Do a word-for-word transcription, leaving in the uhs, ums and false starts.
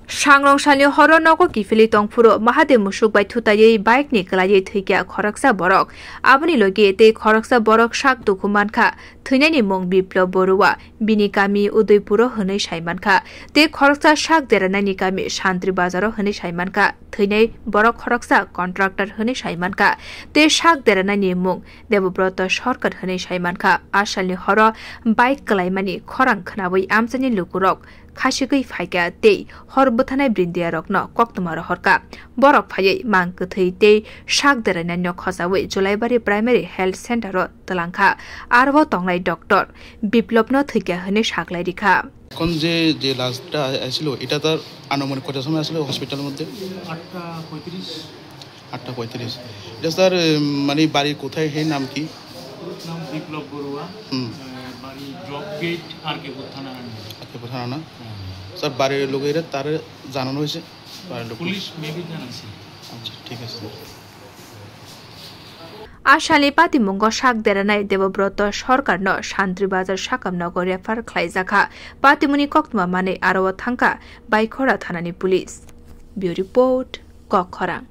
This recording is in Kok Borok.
Sangrong salni horo nogo kiphilwi tongphuru Mahadev musuk bai thutaiwi bike ni kwlaiwi thwikha khoroksa borok. Aboni logi tei khoroksa borok sak dukhu mankha. Thwinaini mung Biplab Borua, bini kami Udaipuro hwnwi sai mankha. Tei khoroksa sak deranaini kami Santri Bazaro hwnwi sai mankha. Thwinai borok khoroksa contractor hwnwi sai mankha. Tei sak deranaini mung Debobroto Sarkar hwnwi sai mankha. A salni horo bike kwlaimani khorang khnaui amchaini lukurok khasigwi phaikha tei hor bwthanai brindiarokno koktwma rohorkha. Borok phaiwi mang kwthwi tei sak derainaino khochaui Julaibari Primary Health Center-o twlangkha. Aro tongnai doctor Biplabno thwikha hwnwi saklai rikha. এখন যে, যে লাশটা আসলো, এটা তার আনুমানিক কটার সময় আসলো হসপিটালের মধ্যে? আটটা পঁয়ত্রিশ। আটটা পঁয়ত্রিশ। এটা স্যার, উম, মানে বাড়ি কোথায়, হে নাম কি? পুরো নাম বিপ্লব বড়ুয়া। হুম। আহ, বাড়ি ড্রপ গেট, আর কে থানা। আর কে থানা না? হ্যাঁ। স্যার, বাড়ির লোকেরা তার জানানো হয়েছে? বাড়ির লোক? পুলিশ মেবি জানাইছে। আচ্ছা, ঠিক আছে, sir. A salni patimungo sak deranai Debobroto Sarkarno Santri Bazar sakamnogo refer khlaijakha. Patimungni koktwma manwi aro o thangkha Baikhora thanani police. Bureau Report, Kokkhorang.